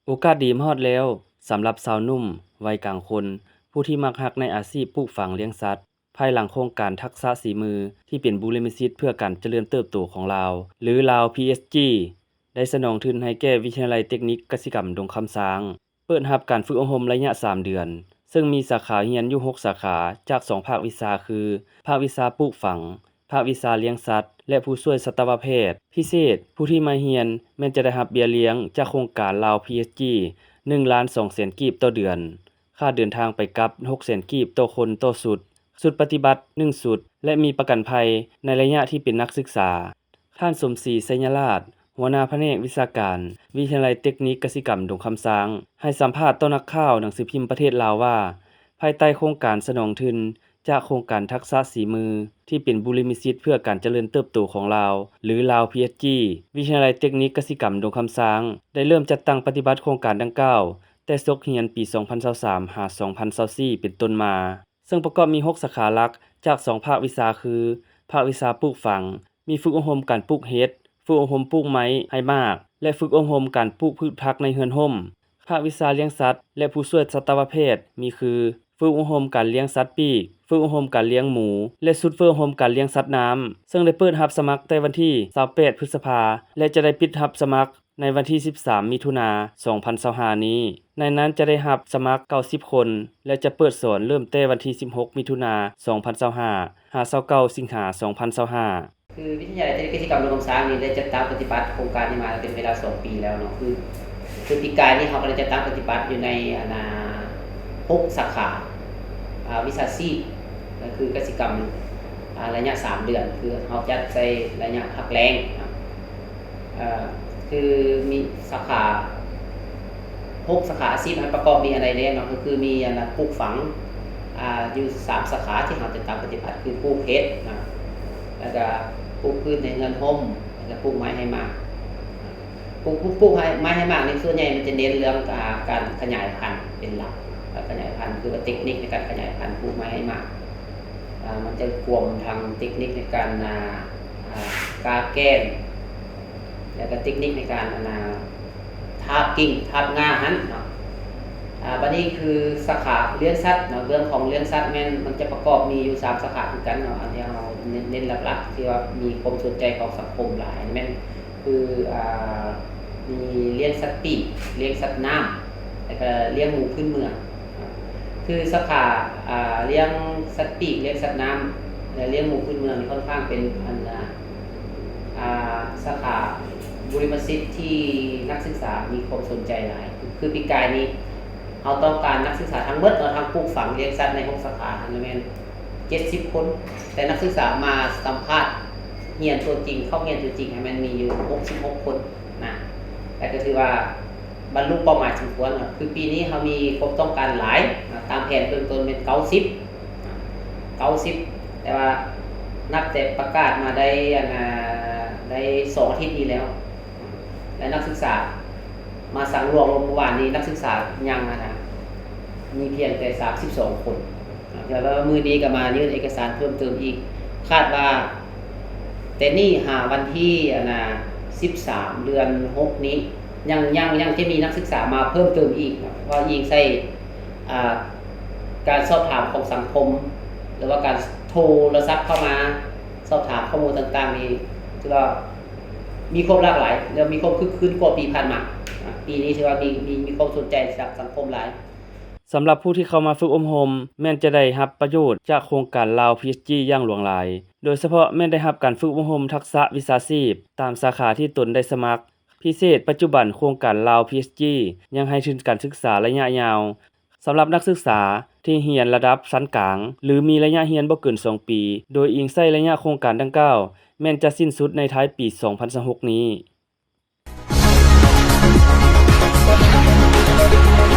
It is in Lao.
ໂອກາດດີມາຮອດແລ້ວ ສຳລັບຊາວໜຸ່ມ ໄວກາງຄົນ ຜູ້ທີ່ມັກຮັກໃນອາຊີບປູກຝັງລ້ຽງສັດ ພາຍຫຼັງໂຄງການທັກສະສີມື ທີ່ເປັນບູລິມະສິດເພື່ອການຈະເລີນເຕີບໂຕຂອງລາວ ຫຼື ລາວ ພີເອັສຈີ ໄດ້ສະໜອງທຶນໃຫ້ແກ່ວິທະຍາໄລເຕັກນິກກະສິກຳດົງຄຳຊ້າງ ເປີດຮັບການຝຶກອົບຮົມໄລຍະສາມເດືອນ, ເຊິ່ງມີສາຂາຮຽນຢູ່ຫົກສາຂາ ຈາກສອງພາກວິຊາຄື ພາກວິຊາປູກຝັງ, ພາກວິຊາລ້ຽງສັດ ແລະ ຜູ້ຊ່ວຍສັດຕະວະແພດ. ພິເສດ, ຜູ້ທີ່ມາຮຽນແມ່ນຈະໄດ້ຮັບເບ້ຍລ້ຽງຈາກໂຄງການລາວ ພີເອັສຈີ ໜຶ່ງລ້ານສອງແສນກີບຕໍ່ເດືອນ, ຄ່າເດີນທາງໄປກັບ ຫົກແສນກີບຕໍ່ຄົນຕໍ່ຊຸດ, ຊຸດປະຕິບັດ ໜຶ່ງຊຸດ ແລະ ມີປະກັນໄພໃນໄລຍະທີ່ເປັນນັກສຶກສາ. ທ່ານ ສົມສີ ໄຊຍະລາດ ຫົວໜ້າພະແນກວິຊາການ ວິທະຍາໄລເຕັກນິກກະສິກຳດົງຄຳຊ້າງ ໃຫ້ສຳພາດຕໍ່ນັກຂ່າວໜັງສືພິມປະເທດລາວວ່າ ພາຍໃຕ້ໂຄງການສະໜອງທຶນຈາກໂຄງການທັກສະສີມື ທີ່ເປັນບູລິມະສິດເພື່ອການຈະເລີນເຕີບໂຕຂອງລາວ ຫຼື ລາວ ພີເອັສຈີ ວິທະຍາໄລເຕັກນິກກະສິກຳດົງຄຳຊ້າງ ໄດ້ເລີ່ມຈັດຕັ້ງປະຕິບັດໂຄງການດັ່ງກ່າວ ແຕ່ສົກຮຽນປີສອງພັນຊາວສາມ ຫາ ສອງພັນຊາວສີ່ ເປັນຕົ້ນມາ. ເຊິ່ງປະກອບມີຫົກສາຂາຫຼັກ ຈາກສອງພາກວິຊາຄື ພາກວິຊາປູກຝັງ ມີຝຶກອົບຮົມການປູກເຫັດ, ຝຶກອົບຮົມປູກໄມ້ໃຫ້ໝາກ ແລະ ຝຶກອົບຮົມການປູກພືດຜັກໃນເຮືອນຮົ່ມ. ພາກວິຊາລ້ຽງສັດ ແລະ ຜູ້ຊ່ວຍສັດຕະວະແພດ ມີຄື ຝຶກອົບຮົມການລ້ຽງສັດປີກ, ຝຶກອົບຮົມການລ້ຽງໝູ ແລະ ຊຸດຝຶກອົບຮົມການລ້ຽງສັດນ້ຳ, ເຊິ່ງໄດ້ເປີດຮັບສະໝັກແຕ່ວັນທີຊາວແປດ ພຶດສະພາ ແລະ ຈະໄດ້ປິດຮັບສະໝັກ ໃນວັນທີສິບສາມ ມິຖຸນາ ສອງພັນຊາວຫ້ານີ້. ໃນນັ້ນຈະໄດ້ຮັບສະໝັກ ເກົ້າສິບຄົນ ແລະ ຈະເປີດສອນເລີ່ມແຕ່ວັນທີສິບຫົກ ມິຖຸນາ ສອງພັນຊາວຫ້າ ຫາ ຊາວເກົ້າ ສິງຫາ ສອງພັນຊາວຫ້າ. ຄືວິທະຍາໄລເຕັກນິກກະສິກຳດົງຄຳຊ້າງນີ້ ໄດ້ຈັດຕັ້ງປະຕິບັດໂຄງການນີ້ມາເປັນເວລາສອງປີແລ້ວເນາະ. ຄື ຄືປີກາຍນີ້ເຮົາກໍໄດ້ຈັດຕັ້ງປະຕິບັດຢູ່ໃນ ອັນນ່າ ຫົກສາຂາ ອາ ວິຊາຊີບ ກໍຄືກະສິກຳ ອາ ໄລຍະສາມເດືອນ ຄືເຮົາຈັດໃສ່ໄລຍະພັກແລ້ງເນາະ. ເອີ ຄືມີສາຂາ ຫົກສາຂາອາຊີບ ມັນປະກອບມີອັນໃດແດ່ເນາະ? ກໍຄືມີອັນນ່າ ປູກຝັງ ອາ ຢູ່ສາມສາຂາທີ່ເຮົາຈະຕັ້ງປະຕິບັດ ຄືປູກເຫັດເນາະ ແລ້ວກະປູກພືດໃນເຮືອນຮົ່ມ ແລ້ວກະປູກໄມ້ໃຫ້ໝາກ. ປູກ ປູກ ປູກໄມ້ໃຫ້ໝາກນີ້ ສ່ວນໃຫຍ່ມັນຈະເນັ້ນເລື່ອງ ອາ ການຂະຫຍາຍພັນເປັນຫຼັກ. ການຂະຫຍາຍພັນ ຄືວ່າເຕັກນິກໃນການຂະຫຍາຍພັນປູກໄມ້ໃຫ້ໝາກ ອາ ມັນຈະກວມທັງເຕັກນິກໃນການ ອາ ອາ ກາແກ່ນ ແລ້ວກໍເຕັກນິກໃນການ ອັນນ່າ ທາບກິ່ງທາບງ່າຫັ້ນເນາະ. ອາ ບັດນີ້ຄືສາຂາລ້ຽງສັດເນາະ, ເລື່ອງຂອງລ້ຽງສັດແມ່ນມັນຈະປະກອບມີຢູ່ສາມສາຂາຄືກັນເນາະ, ອັນທີ່ເຮົາເນັ້ນ ເນັ້ນຫຼັກໆ ທີ່ວ່າມີຄວາມສົນໃຈຂອງສັງຄົມຫຼາຍ ແມ່ນຄື ອາ ມີລ້ຽງສັດປີກ, ລ້ຽງສັດນ້ຳ ແລ້ວກໍລ້ຽງໝູພື້ນເມືອງ. ຄືສາຂາ ອາ ລ້ຽງສັດປີກ, ລ້ຽງສັດນ້ຳ ແລະ ລ້ຽງໝູພື້ນເມືອງນີ້ ຂ້ອນຂ້າງເປັນ ອັນ ອາ ອາ ສາຂາບຸລິມະສິດທີ່ນັກສຶກສາມີຄວາມສົນໃຈຫຼາຍ. ຄື ຄືປີກາຍນີ້ ເຮົາຕ້ອງການນັກສຶກສາທັງໝົດເນາະ, ທັງປູກຝັງ, ລ້ຽງສັດໃນຫົກສາຂາຫັ້ນແມ່ນເຈັດສິບຄົນ, ແຕ່ນັກສຶກສາມາສຳພາດຮຽນຕົວຈິງ, ເຂົ້າຮຽນຕົວຈິງໃຫ້ມັນມີຢູ່ຫົກສິບຫົກຄົນນະ, ແຕ່ກໍຖືວ່າ ບັນລຸເປົ້າໝາຍສົມຄວນເນາະ. ຄືປີນີ້ເຮົາມີຄວາມຕ້ອງການຫຼາຍນະ, ຕາມແຜນເບື້ອງຕົ້ນແມ່ນເກົ້າສິບ ເກົ້າສິບ ແຕ່ວ່ານັບແຕ່ປະກາດມາໄດ້ ອັນນ່າ ໄດ້ສອງອາທິດນີ້ແລ້ວ ແລະ ນັກສຶກສາມາສັງຫຼວງລົງເມື່ອວານນີ້ ນັກສຶກສາຍັງ ອັນນ່າ ມີພຽງແຕ່ສາມສິບສອງຄົນ. ແລ້ວມື້ນີ້ກໍມາຍື່ນເອກະສານເພີ່ມເຕີມອີກ, ຄາດວ່າແຕ່ນີ້ຫາວັນທີ ອັນນ່າ ສິບສາມ ເດືອນຫົກນີ້ ຍັງ ຍັງ ຍັງຈະມີນັກສຶກສາມາເພີ່ມເຕີມອີກເນາະ, ເພາະວ່າອີງໃສ່ ອ່າ ການສອບຖາມຂອງສັງຄົມ ຫຼືວ່າການໂທລະສັບເຂົ້າມາສອບຖາມຂໍ້ມູນຕ່າງໆນີ້ ຖືວ່າມີຄວາມຫຼາກຫຼາຍ ແລະ ມີຄວາມຄຶກຄື້ນກວ່າປີຜ່ານມາ. ອ່າ ປີນີ້ຖືວ່າມີ ມີ ມີຄວາມສົນໃຈຈາກສັງຄົມຫຼາຍ. ສຳລັບຜູ້ທີ່ເຂົ້າມາຝຶກອົບຮົມ ແມ່ນຈະໄດ້ຮັບປະໂຫຍດຈາກໂຄງການລາວ ພີເອັສຈີ ຢ່າງຫຼວງຫຼາຍ, ໂດຍສະເພາະແມ່ນໄດ້ຮັບການຝຶກອົບຮົມທັກສະວິຊາຊີບຕາມສາຂາທີ່ຕົນໄດ້ສະໝັກ. ພິເສດ, ປັດຈຸບັນໂຄງການລາວ ພີເອັສຈີ ຍັງໃຫ້ທຶນການສຶກສາໄລຍະຍາວ ສຳລັບນັກສຶກສາທີ່ຮຽນລະດັບຊັ້ນກາງ ຫຼື ມີໄລຍະຮຽນບໍ່ເກີນສອງປີ, ໂດຍອີງໃສ່ໄລຍະໂຄງການດັ່ງກ່າວ ແມ່ນຈະສິ້ນສຸດໃນທ້າຍປີສອງພັນຊາວຫົກນີ້. ເ